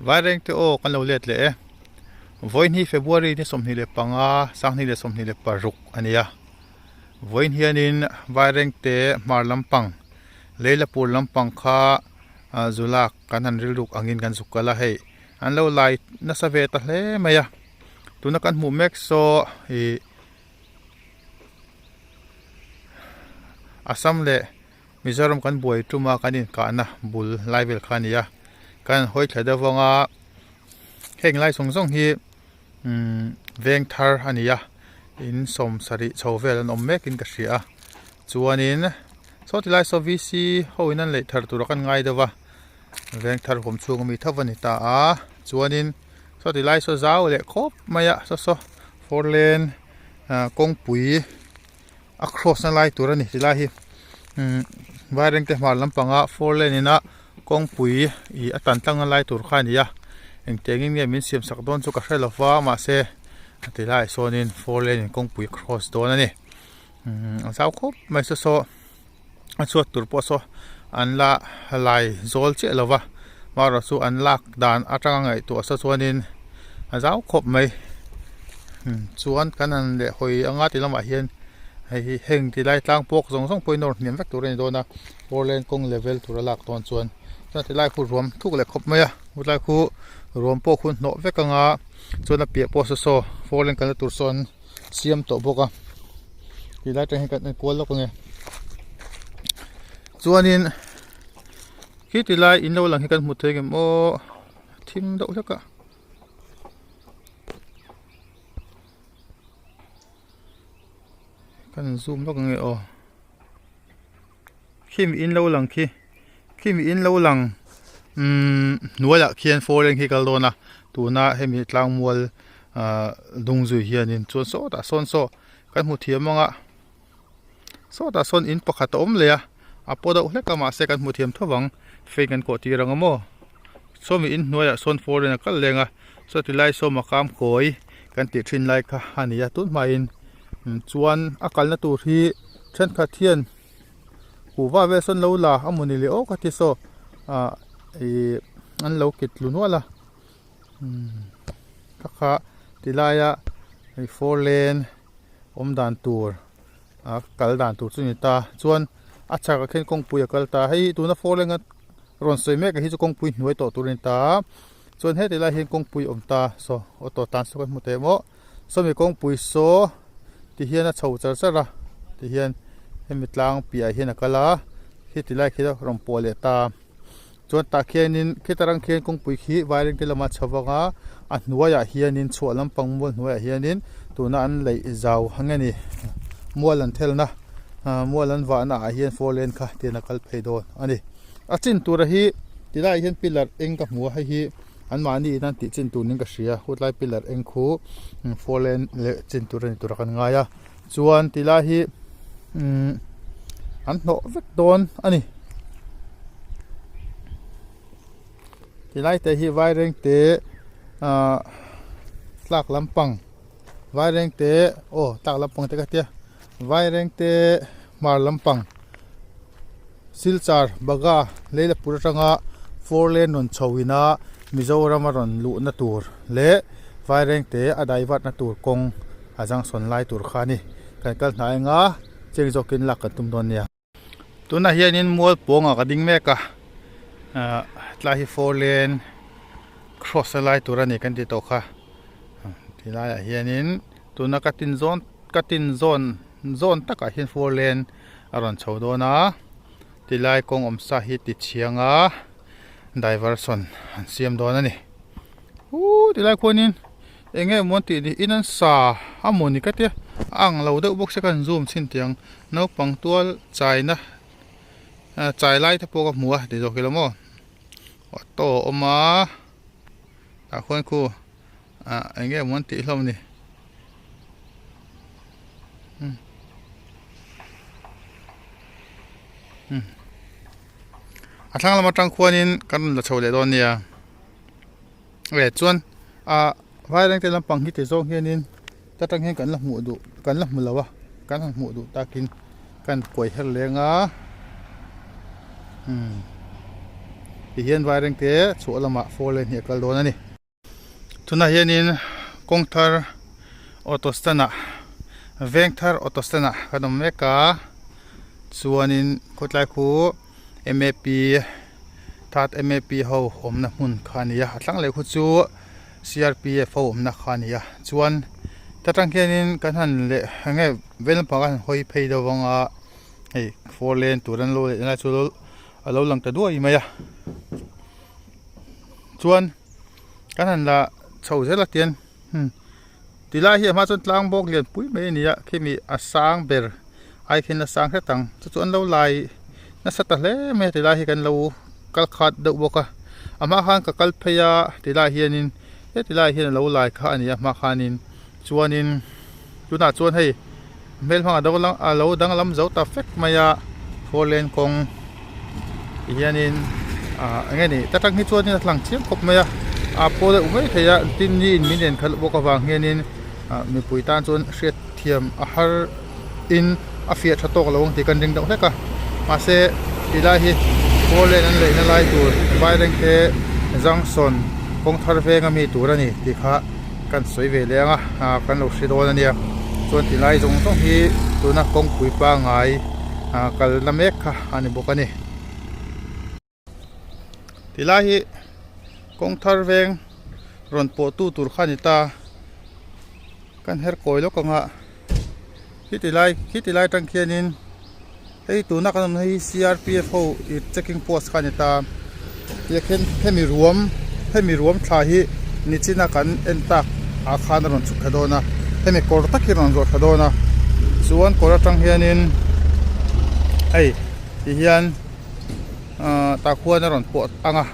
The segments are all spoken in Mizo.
Vaireng te aw kan lo let leh e. Vawiin hi February ni 25 2026 a ni a. Vawiin hianin Vaireng te hmar lampang Leilapur lampang kha Zulak kan han rilruk angin kan zuk kal a hei an lo lai nasa ve ta hle mai a. Tuna kan hmuh mek saw ih Assam leh Mizoram kan buai tum a kan inkahna bul lai vel kha a ni a kan hawi thla deuh vang a heng lai zawng zawng hi umm veng thar a ni a in sawm sarih chho vel an awm mek in ka hria a chuanin saw ti lai saw v c ho in an leih thar tur a kan ngai deuh va veng thar huam chhung ami tho a ni ta a chuanin saw ti lai saw zau leh khawp mai a saw saw four lane ah kawngpui. A cross na lai tur a ni tilai hi umm vairengte hmar lampanga four lane in a kawngpui ih a tan tlang na lai tur kha a ni a engtiang in nge min siam sak dawn chu ka hre lo va mahse a ti laiah sawnin four lane in kawngpui a cross dawn a ni umm a zau khawp mai saw saw a chhuat tur pawh saw an la lai zawl chiah lo va marawh chu an lak dan atanga ngaihtuah saw chuanin a zau khawp mai chuan kan han leh hawi anga ti lamah hian hei hi heng ti lai tlang pawk zawng zawng pawhin nawr hniam vek tur a ni dawn a four lane kawng level tura lak dawn chuan chuan ti lai khu ruam thuk leh khawp mai a helai khu ruam pawh khu hnawh vek anga chuan a piah pawh saw saw four lane kalna tur sawn. Siam tawh bawk a ti lai atang hian kan en kual lawk ange chuanin khi ti lai in lo lang hi kan hmu thei ngem aw thim deuh hlek a kan zoom lawk ange aw khi mi in lo lang khi khi mi in lo lang umm hnuaiah khian four lane khi kal dawn a tuna hemi tlangmual ahh dung zui hianin chuan sawtah sawn saw kan hmu thiam ang a sawtah sawn in pakhat a awm leh a a paw deuh hlek a mahse kan hmu thiam tho vang fei kan kawh tir ang a maw sawmi in hnuaiah sawn four lane a kal leng a saw ti lai sawma kam kawi kan tih thin lai kha a ni a tun hmain chuan a kalna tur hi thenkhat hian kuhva vel sawn lo la a mawni leh awk a ti saw ah ih an lo kit tlu nual a umm kha kha ti laia hei four lane awm dan tur a kal dan tur chu a ni ta chuan a chhakah khian kawngpui a kal ta hei tuna four lane a rawn sawi mek ang hi chu kawngpui hnuai tawh tur a ni ta chuan heti lai hian kawngpui a awm ta saw auto tan saw kan hmu teh maw. Sawmi kawngpui saw ti hian a chho char char a ti hian hemi tlang piahah hian a kal a khiti lai khi rawn pawh leh ta chuan tah khianin khita rang khian kawngpui khi vairengte lama chho vang a a hnuaiah hianin chhuah lampang mual hnuaiah hianin tuna an leih zau ang a ni mual an thelna ah mual an vahna ah hian four lane kha tian a kal phei dawn a ni a chin tura hi tilaiah hian pillar eng ka hmu a hei hi. An mahni in an tih chin tur niin ka hria hutlai pillar eng khu four lane leh chin tur a ni tur a kan ngai a chuan ti lai hi umm an hnawh vek dawn a ni ti lai te hi vaireng te ahh tlak lampang vaireng te aw tlak lampang te ka tia vaireng te hmar lampang. Silchar Bagha Leilapur atanga four lane rawn chho ina Mizoram a rawn luhna tur leh Vairengte a divert na tur kawng a junction lai tur kha a ni. Kan kal hnai anga cheng zawkin lak kan tum dawn nia. Tunah hianin mual pawngah ka ding mek a, ah tlai hi four lane cross na lai tur a ni kan ti tawh kha. Tilaiah hianin tuna ka tin zawn ka tin zawn zawn takah hian four lane a rawn chho dawn a tilai kawng awm sa hi ti chhiang a diversion an siam dawn a ni uuh tilai khuanin eng nge maw an tih ni in an sa a mawni ka tia a ang lo deuh bawk se ka han zoom chhin teh ang naupang tual chaina chai lai te pawh ka hmu a ti zawk ila maw auto a awm a tah khuan khu ah eng nge maw an tih hlawm ni. A thlang lam atang khuanin kan rawn la chho leh dawn nia e chuan ah vairengte lampang hi ti zawng hianin ta tang hian kan la hmuh duh kan la hmu lo a kan han hmuh duh takin kan kuai her leng a umm. Tihian Vairengte chhuah lamah four lane hi a kal dawn a ni. Tunah hianin kawng thar auto stand ah veng thar auto stand ah kan awm mek a chuanin khawtlai khu M_A_P third M_A_P ho awmna hmun kha a ni a a thlang leh khu chu C_R_P_F ho awmna kha a ni a chuan ta tang hianin kan han leh eng nge veng lampang kan han hawi phei deuh vang a hei four lane tur an lo leh lai chu a lo lang ta duai mai a chuan. Kan han la chho zel a tian hmm tilai hi a hma chuan tlang bawk lian pui mai a ni a khimi a sang ber ai khian a sang hret ang chu chu an lo lai nasa ta hle mai a tilai hi kan lo kal khat deuh bawk a a hma khan ka kal phei a tilai hianin heti lai hian a lo lai kha a ni a hma khanin chuanin tunah chuan hei hmel hmang a lo danglam zo ta fek mai a four lane kawng ti hianin ah eng nge ni ta tang hi chuanin a tlang chiang khawp mai a ah paw deuh mai thei a tin ni in min en khalh bawk avang hianin ah mipui tan chuan hriat thiam a har in a fiah tha tawk lo ang tih kan ring deuh hlek a mahse tilai hi four lane an leihna lai tur vairengte junction kawng thar veng ami tur a ni tih kha. Kan sawi ve leh ang a ah kan lo hre dawn a nia chuan ti lai zawng zawng hi tuna kawngpui pangai ah kalna mek kha a ni bawk a ni. Ti lai hi kawng thar veng rawn pawh tu tur kha a ni ta kan her kawi lawk ang a khiti lai khiti lai atang khianin hei tuna kan awmna hi C_R_P_F ho ih checking post kha a ni ta tiah khian hemi ruam hemi ruam thla hi nichina kan en tak ah khan a rawn chhuk thla dawn a hemi kawr tak hi a rawn zawh thla dawn a chuan kawr atang hianin hei ti hian ahh tah khuan a rawn pawh ang a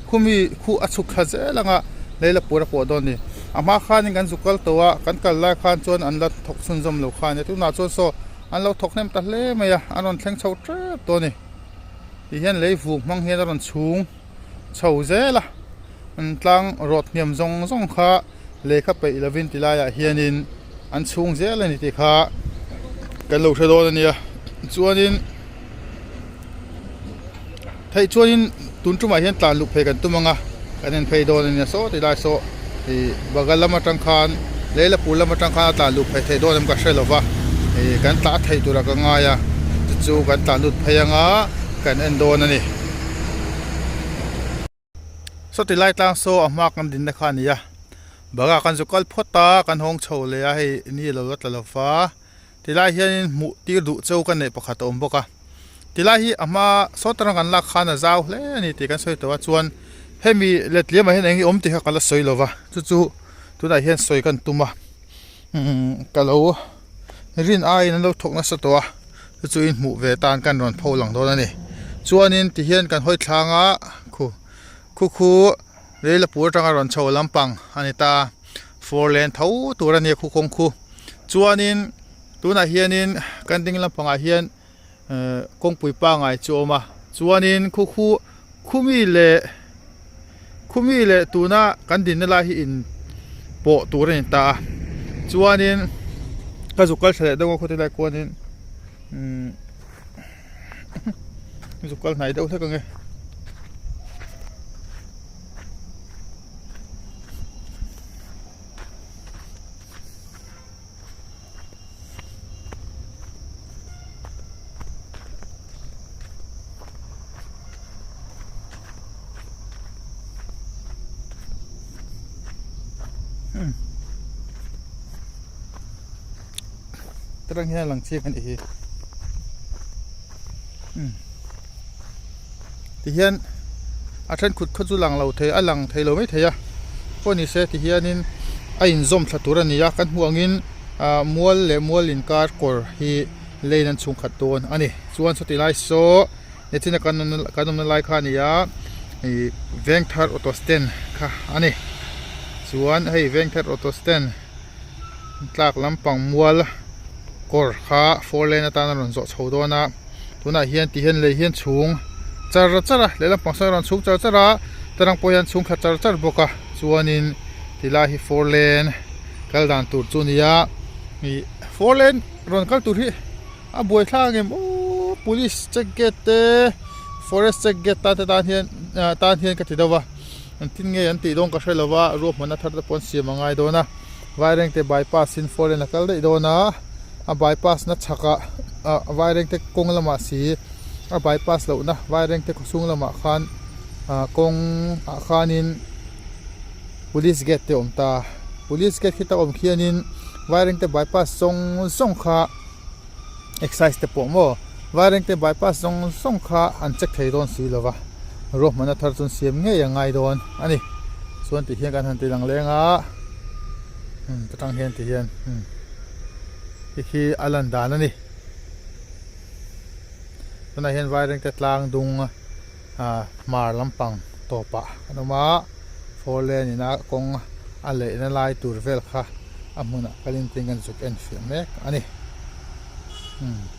khumi khu a chhuk thla zel ang a lei la pur a pawh dawn a ni a hma khanin kan zuk kal tawh a kan kal lai khan chuan an la thawk chhunzawm lo kha a nia tunah chuan saw an lo thawk hnem ta hle mai a an rawn thleng chho tep tawh a ni ti hian lei vuk hmang hian a rawn chhung chho zel a an tlang rawt hniam zawng zawng kha lehkha peih lovin ti laiah hianin an chhung zel a ni tih kha kan lo hre dawn a nia chuanin theih chuanin tun tumah hian tlan luh phei kan tum ang a kan en phei dawn a nia saw ti lai saw ih bagal lam atang khan leilapur lam atang khan a tlan luh phei theih dawn em ka hre lo va ih kan tlah theih tur a ka ngai a chu chu kan tlan lut phei ang a kan en dawn a ni. Saw ti lai tlang saw a hma kan dinna kha a ni a bagah kan zu kal phawt a kan hawng chho leh a hei ni lo la tla lo va tilai hianin hmuh tir duh cheu ka neih pakhat a awm bawk a tilai hi a hma saw atanga kan lak khan a zau hle a ni tih kan sawi tawh a chuan hemi letliamah hian eng hi awm tih kha ka la sawi lo va chu chu tunah hian sawi kan tum a umm ka lo rin aiin an lo thawk nasa tawh a chu chu in hmuh ve tan kan rawn pho lang dawn a ni chuanin tihian kan hawi thlang a khu khu khu Leilapur atanga rawn chho lampang a ni ta four lane tho tur a ni a khu kawng khu chuanin tunah hianin kan ding lampangah hian ehh kawngpui pangai chu a awm a chuanin khu khu khumi leh khumi leh tuna kan dinna lai hi in pawh tur a ni ta a chuanin ka zuk kal thla leh deuh a khawti lai khuanin umm zuk kal hnai deuh hlek ang e. Terang hian a lang chiang a nih hi tihian a then khut khaw chu lang lo thei a lang thei lo mai thei a pawh ni se tihianin a inzawm thla tur a ni a kan hmuh angin ah mual leh mual inkar kawr hi lane an chhungkhat dawn a ni chuan sawti lai saw nichina kan kan awmna lai kha a ni a ih Vengthar auto stand kha a ni chuan hei Vengthar auto stand tlak lampang mual kawr kha four lane atana rawn zawh chho dawn a tunah hian ti hian lei hian chhung char char a lehlam pang sawn a rawn chhung char char a tarang pawh hian chhung thla char char bawk a chuanin tilai hi four lane kal dan tur chu a ni a ih four lane rawn kal tur hi a buai thlak ang em aww police check gate te forest check gate tan te tan hian. tan hian ka ti deuh a engtin nge an tih dawn ka hre lo va ruahmanna thar te pawh an siam a ngai dawn a Vairengte bypass in four lane a kal daih dawn a a bypass na chhakah ah Vairengte kawng lamah si a bypass lohna Vairengte khawchhung lamah khan ah kawng ah khanin police gate te a awm ta police gate khi ta awm khianin Vairengte bypass zawng zawng kha. Excise te pawh maw Vairengte bypass zawng zawng kha an check thei dawn si lova, ruahmanna thar chu an siam ngei a ngai dawn a ni. Chuan ti hian kan han ti lang leng a, umm ta tang hian ti hian umm khi khi a lan dan a ni. Tunah hian Vairengte tlang dung ah hmar lampang tawpah an awm a, four lane in a kawng a leihna lai tur vel kha a hmunah kalin tin kan zuk en fiah mek a ni. Umm.